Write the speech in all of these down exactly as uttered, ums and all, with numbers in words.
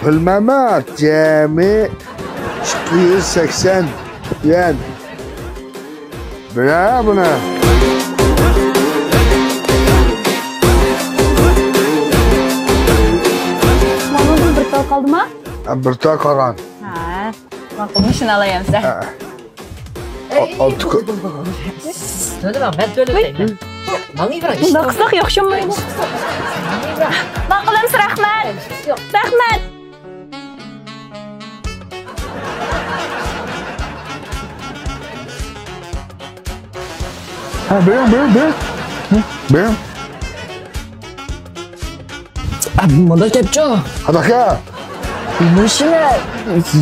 بىلمەيمەن، جەمئىي ئىككى يۈز سەكسەن يۈەن. بىرە بۇنى. ماڭىدىن بىر تال قالدىما؟ ھە، بىر تال قالغان. ھە، ماقۇل، مۇشۇنى ئالايمىز. ھە. ئالتە كو- تۆلىمەڭ، مەن تۆلىمەيمەن. ماڭا بېرىڭ. بۇنداق قىلساق ياخشىمۇ؟ ماقۇل ئەمىسە، رەھمەت. رەھمەت. ھە، بېرىڭ، بېرىڭ، بېرىڭ. ھە، بېرىڭ. ئە، مۇنداق گەپچۇ. قانداق گەپ؟ مۇشۇنى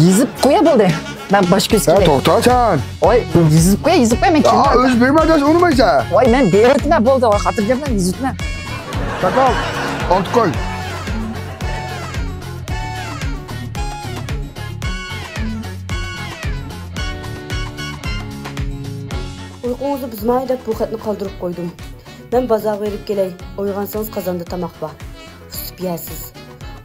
يېزىپ قويە بولدى. مەن باش كۆز ھە، كېلەي. توختا سەن. ۋاي، يېزىپ قويە، يېزىپ قويە، مەن يا، كېلىمەن. ئۆزى بېرىمەن دېسە ئۇنىمايسەن. ۋاي، مەن بېرىۋېتىمەن، بولدى، ۋاي، خاتىرجەملەن، يېزىۋېتىمەن. تاكال، ئالتە كوي. ئۇيقۇڭىزنى بۇزماي دەپ بۇ خەتنى قالدۇرۇپ قويدۇم. مەن بازارغا بېرىپ كېلەي، ئويغانسىڭىز قازاندا تاماق بار. ئۇسسۇپ يەرسىز.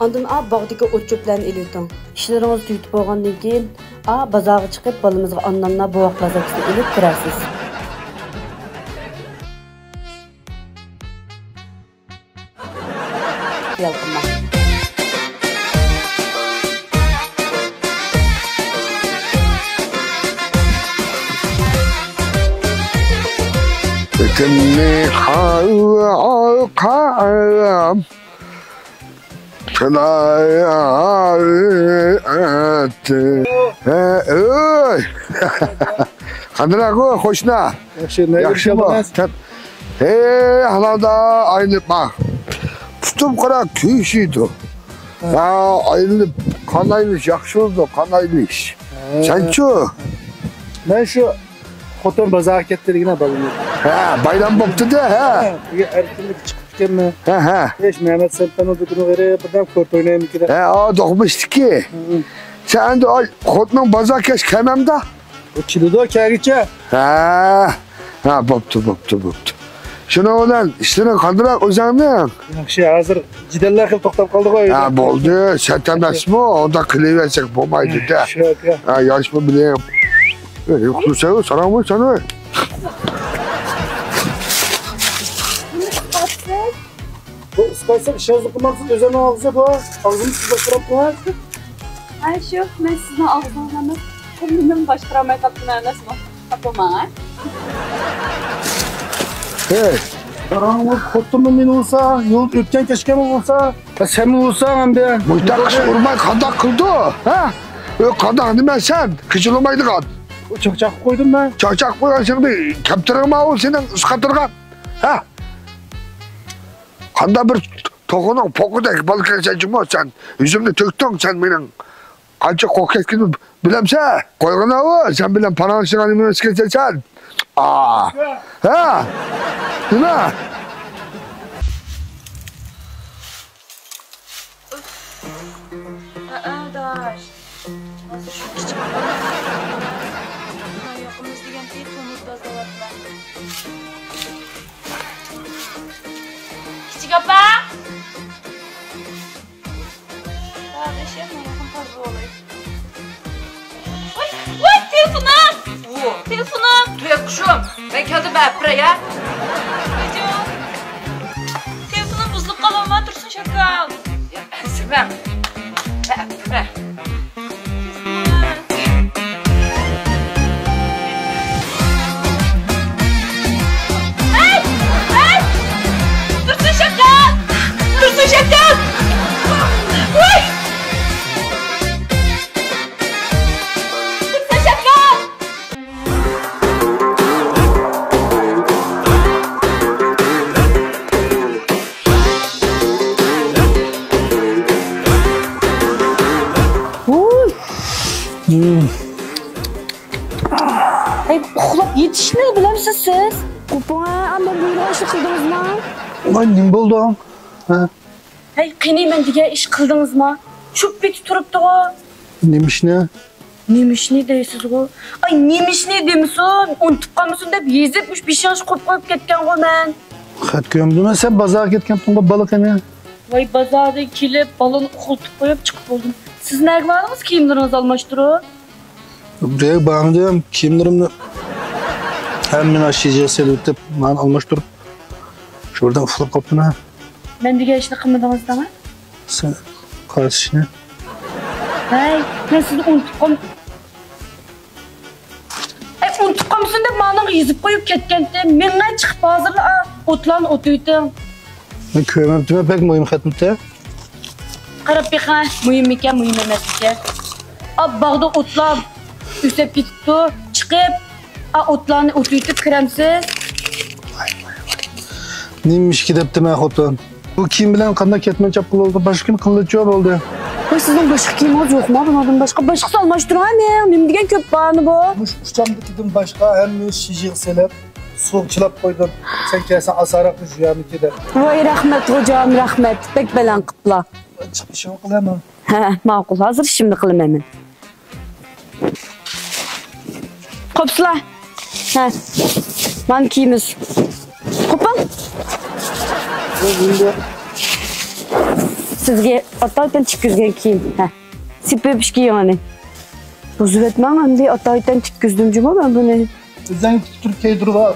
ئاندىن ئا باغدىكى ئوت-چۆپلەرنى ئېلىۋېتىڭ. ئىشلىرىڭىز تۈگىتىپ بولغاندىن كېيىن، ئا بازارغا چىقىپ بالىمىزغا ئاننانلار، بوۋاقلار زاكىسىنى ئېلىپ كىرەرسىز. خىيال قىلماڭ. ھە، ئۆي. قانداق ئۇ قوشنا؟ ياخشى، نەگە ياخشىمۇ؟ كەلدىڭىز؟ ھەي، ھالادا ئايلىنىپ باق. پۇتۇم قارا كۆيۈشىدۇ. ھە. ھە، ئايلىنىپ، قان ئايلىنىش ياخشى بولىدۇ، قان ئايلىنىش. ھە. سەنچۇ؟ مەن شۇ خوتۇن بازارغا كەتتى دېگىنە بالىنى. ھە، بايرام بوپتۇ-دە، ھە. ھە، بۈگۈن ئەركىنلىك چىقىپتىكەنمەن. ھە، ھە. ھېچ مەمەت سەمپەننىڭ دۇكىنى غېرىب، بىردەم كورت ئوينايمىكىن. ھە، ئا، دوقمۇشتىكى. ھە، ھە. سەن ئەمدى ئاي، خوتۇنۇڭ بازار كەچ كەلمەمدۇ؟ ئۇ كېلىدۇ كەلگۈچە. ھە. ھە، بوپتۇ، بوپتۇ، بوپتۇ. شۇنىڭ بىلەن ئىشلىرىڭ قانداق ئۆزۈڭنىڭ؟ ياخشى، ھازىر جېدەللەر خېلى توختاپ قالدىغۇ. ھە، بولدى، سەت ئەمەسمۇ، ئۇنداق قىلىۋەرسەك بولمايدۇ-دە. شۇ ئاكا. ھە، ياشمۇ بىلەي. ئەي، يوقسۇ سەن، ساراڭمۇ سەن، ئەي. بۇ ئىسپاتسىز ئىشىڭىزنى قىلمامسىز، ئۆزۈمنىڭ ئاغزى بۇ. ئاغزىمنى سىزلاشتۇرۇپ قويۇڭ. ھە، شۇ، مەن سىزنىڭ ئاغزىڭىزنى ئەمەس، قولۇمنى باشقۇرالماي قاپتىمەن ئەمەسمۇ. خاپا بولماڭ، ھە؟ ھەي! قاراڭغۇ، خوتۇنمۇ مېنى بولسا، يول ئۆتكەن كەچكەنمۇ بولسا، ھە، سەنمۇ بولساڭ ئەمدى. مۇشتاق ئىش ئۇرماي قانداق قىلىدۇ، ھە؟ ئۆ، قانداق نېمە سەن؟ كېچىلمەيدىغان. ئۇ چاقچاق قويدۇم مەن. چاقچاق قويغان سېنىڭ كەپتىرىڭ ماۋۇ سېنىڭ ئىسقاتىرغان، ھە؟ قانداق بىر توخۇنىڭ پوقىدەك بالا كەلسەن جۇمۇ سەن. يۈزۈمنى تۆكتۈڭ سەن مېنىڭ. قانچە قورقۇپ كەتكىنىمنى بىلەمسەن؟ قويغىناۋۇ، سەن بىلەن پاراڭلىشىدىغان نېمە ئەمەس ئىكەنسەن سەن. ئا. ھە؟ نېمە؟ ھە، ئاداش. ھازىر شۇ كىچىك ئاپامنىڭ يېنىغا بارىمەن. ياقىمىز دېگەن تېز تومۇز تازىلاۋاتىمەن. كىچىك ئاپا! ۋاي، ۋاي، تېلېفونۇم! ئۇ. تېلېفونۇم! تۆت قۇشۇم، مەن كەلدىم، ئەپرە يا. ئايجان، تېلېفونۇم بۇزۇلۇپ قالامما تۇرسۇن شاكال. يا، ئەنسىرىمەڭ. ئەپرە. تېلېفونۇم. ھەي! ھەي! تۇرسۇن شاكال! تۇرسۇن شاكال! ۋاي! تۇرسۇن شاكال! ھەي، ئۇخلاپ يېتىشنى بىلەمسىز سىز؟ قوپۇڭە، ئاندىن بۇيرۇغان ئىشنى قىلدىڭىزمۇ؟ ۋاي، نېمە بولدۇڭ؟ ھە؟ ھەي، قېنى، مەن دېگەن ئىش قىلدىڭىزمۇ؟ چۈشۈپ كېتىپ تۇرۇپتىغۇ. نېمە ئىشنى؟ نېمە ئىشنى دەيسىزغۇ؟ ئاي، نېمە ئىشنى دېمىسۇن، ئۇنتۇپ قالمىسۇن دەپ يېزىپ، مۇشۇ بېشىڭىزغا قويۇپ قويۇپ كەتكەنغۇ مەن. خەت كۆرمىدىممەن، سەن بازارغا كەتكەنتىڭغۇ بالا قېنى. ۋاي، بازاردىن كېلىپ، بالىنى ئۇخلىتىپ قويۇپ چىقىپ بولدۇم. سىز نەگە باردىڭىز كىيىملىرىڭىزنى ئالماشتۇرۇپ؟ بۇ يەرگە بارمىدىم، كىيىملىرىمنى ھەممىنى ئاشۇ يەرگە سېلىۋېتىپ، مانا ئالماشتۇرۇپ، شۇ يەردە ئۇخلاپ قاپتىمەن. مەن دېگەن ئىشنى قىلمىدىڭىز دەڭە؟ سەن قايسى ئىشنى؟ ھەي، مەن سىزنى ئۇنتۇپ قالم-، ئەي، ئۇنتۇپ قالمىسۇن دەپ مانىڭغا يېزىپ قويۇپ كەتكەنتىم. مېڭە چىقىپ ھازىرلا، ئا، ئوتلارنى ئوتۇۋېتىڭ. مەن كۆرمەپتىمەن، بەك مۇھىم خەتمىتى. قاراپ بېقىڭ، مۇھىممىكەن، مۇھىم ئەمەسمىكەن. ئا، باغدا ئوتلار ئۆسۈپ كېتىپتۇ. چىقىپ، ئا، ئوتلارنى ئوتۇۋېتىپ كىرەمسىز؟ نېمىشقا دەپتىمەن خوتۇن؟ بۇ كىيىم بىلەن قانداق كەتمەن چاپقىلى بولدى؟ باشقا كۈن قىلىچۇ بولدى. ۋاي، سىزنىڭ باشقا كىيىمىڭىز يوقما بۇنىڭدىن باشقا؟ باشقىسى ئالماشتۇرۇڭ، ھە، مېڭ. نېمە دېگەن كۆپ بارنى بۇ؟ مۇشۇ ئۇچامدىكىدىن باشقا ھەممە شىژىغا سېلىپ، سۇغا چىلاپ قويدۇم. سەن كەلسەڭ ئاسانراق يۇيارمىكىن دەپ. ۋاي، رەھمەت، خوجام، رەھمەت. بەك بەلەن قىپلا. چىقىشىمنى قىلىمەن. ھە، ماقۇل. ھازىر ئىشىمنى قىلىمەن مەن. قوپسىلا. ھە. مانا كىيىمىز. قوپۇڭ. سىزگە ئاتايتىن تىككۈزگەن كىيىم. ھە. سېپىپ ئىككى يېڭىنى. بۇزۇۋەتمەڭ ئەمدى، ئاتايتىن تىككۈزدۈم جۇمۇ مەن بۇنى. ئۆزۈڭ تىكتۈرۈپ كىيدۈرۈپ ئال.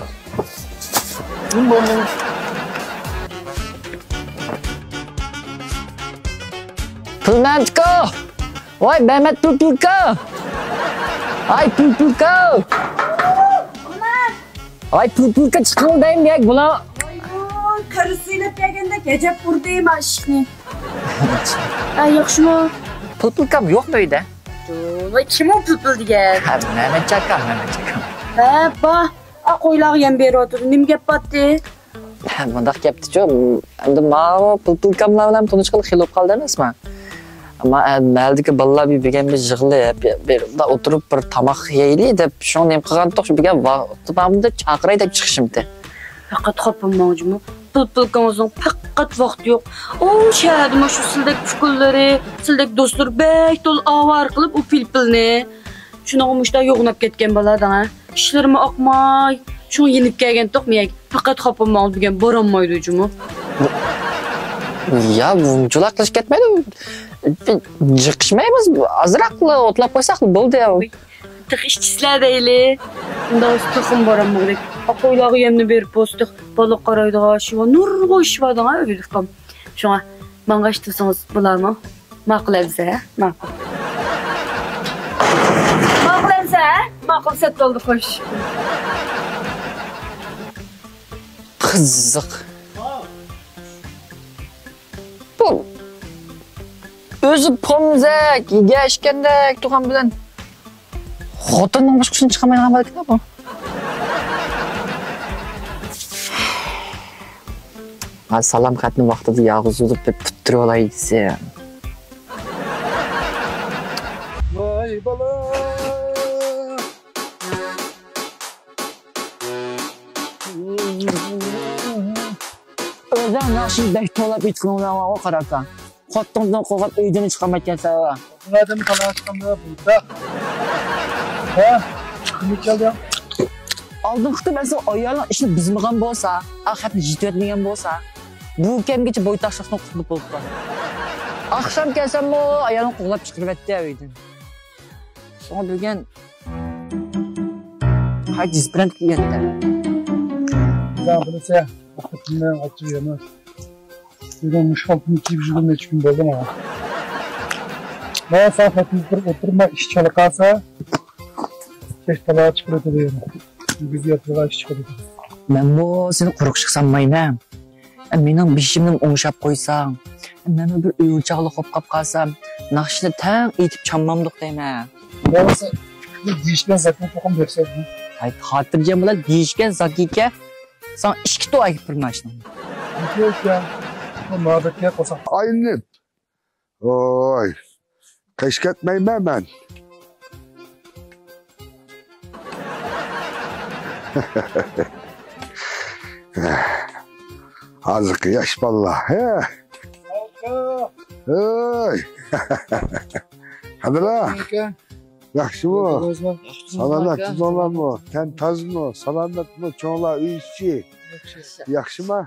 نېمە بولدى؟ پىلمەنتكو! ۋاي، مەمەت پىلپىلكا! ۋاي، پىلپىلكا! ۋاي، پىلپىلكا چىقىڭ دەيمەن ياك بۇلار. ۋاي، قەرز سۆيلەپ كەلگەندەك ئەجەب ئۇردى ما ئىشىكنى. ئە، ياخشىمۇ؟ پىلپىلكام يوقمۇ ئۆيدە؟ ۋاي، كىم ئۇ پىلپىل دېگەن؟ ھە، مەمەتجان ئاكام، مەمەتجان ئاكام. ھە، با. ئا، قويلارغا يەم بېرىۋاتىدۇ. نېمە گەپ باتتى؟ ھە، مۇنداق گەپتىچۇ. ئەمدى ماۋۇ پىلپىلكاملار بىلەن تونۇشقىلى خېلى بولۇپ قالدى ئەمەسمۇ؟ ئەمما، ئە، مەھەللىدىكى بالىلار بىر بىرگە بىر يىغىلىپ، بىر، بىر، بىر ئولتۇرۇپ بىر تاماق يەيلى دەپ، شۇڭا نېمە قىلغانتۇق، شۇ بىرگە ۋاقتى بارمىدى، چاقىراي دەپ چىقىشىمتى. پەقەت خاپا بولماڭ جۇمۇ. پىلپىلكىڭىزنىڭ پەقەت ۋاقتى يوق. ئۇ شەھەردىمۇ شۇ سىلدەك ئۇكىلىرى، سىلدەك دوستلىرى بەك تولا ئاۋارە قىلىپ ئۇ پىلپىلنى. شۇنىڭغا مۇشتا يوغىناپ كەتكەن بالا دەڭە. ئىشلىرىمۇ ئاقماي، شۇڭا يېنىپ كەلگەنتۇق مېيەك. پەقەت خاپا بولماڭ دېگەن بارالمايدۇ جۇمۇ. يا، بۇنچىلا قىلىش كەتمەيدۇ. جىقىشمايمىز، ئازراقلا ئوتلاپ قويساق بولدى يا. تېخى ئىچىسىلەر دەيلى. ئۇنداق بولسا تېخىمۇ بارالمىغۇدەك. ئا، قويلارغا يەمنى بېرىپ بولسا تېخى بالا قارايدىغان ئىشى بار، نۇرغۇن ئىشى بار دەڭە ئۆيلۈككام. شۇڭا ماڭغاچ تۇرسىڭىز بولارمۇ؟ ماقۇل ئەمسە، ھە؟ ماقۇل. ماقۇل ئەمسە، ھە؟ ماقۇل سەت بولدى، خوش. قىزىق. بۇ ئۆزى پومزەك، يېگەشكەندەك تۇرغان بىلەن خوتۇننىڭ مۇشۇقىسىنى چىقارمايدىغان بالا ئىكەن بۇ. ھا، سالام خەتنى ۋاقتىدا يالغۇز يولۇپ بىر پۈتتۈرۈپ ئالاي دېسە. ۋاي بالا. ئۆزۈڭ ناخشىنى بەك توۋلاپ ئېيتقىنىڭ بىلەن بارغۇ قاراكان. خوتۇنۇڭدىن قورقۇپ ئۆيدىن چىقالمايتتىڭ سەن. ئادەم تالاش قىلمىدى بۇنداق. ھە؟ كىم كەلدى؟ ئالدىنقى قېتىم ئەسلى ئايالىڭ ئىشنى بۇزمىغان بولسا، ئا خەتنى يېتىۋەتمىگەن بولسا، بۇ كەمگىچە بويتاقلىقنى قۇتۇلۇپ بولۇپتۇ. ئاخشام كەلسەممۇ ئايالىڭ قوغلاپ چىقىرىۋەتتى ئۆيدىن. شۇڭا بۈگۈن قايتا يۈز بىلەن كېلىۋەتتى. بىلسە، ئاچچىق يەنە. بۈگۈن مۇشۇ خالتىنى كىيىپ يۈرگىنىم نەچچە كۈن بولدى ماڭا. مانا ساڭا خەتنى تۇرۇپ ئولتۇرما، ئىش چالا قالسا، كەچ تالا چىقىرىۋېتىدۇ يەنە. بىز ياتىدىغان ئىش چىقىرىۋېتىدۇ. مەنمۇ سېنى قۇرۇق ئىشقا سالمايمەن. مېنىڭ بېشىمنى ئوڭشاپ قويساڭ، مەنمۇ بىر ئۆيچاقلىق بولۇپ قاپ قالسام، ناخشىنى تەڭ ئېيتىپ چاممامدۇق دەيمەن. بولمىسا، دېيىشكەن زاكىنى چوقۇم بەرسەيدى. ھاي، خاتىرجەم بولا، دېيىشكەن زاكىكە ساڭا ئىككى تۇ ئەكىپ بېرىمەن شۇنىڭ. ئايلىنىپ. ۋوي، قېش كەتمەيمەن مەن. ھازىرقى ياش بالىلار، ھە؟ ھەي! قادىر ئاكا، ياخشىمۇ؟ سالامەتمۇ؟ تەن تازىمۇ؟ سالامەتمۇ؟ چوڭلار ئۆي ئىچى؟ ياخشىما؟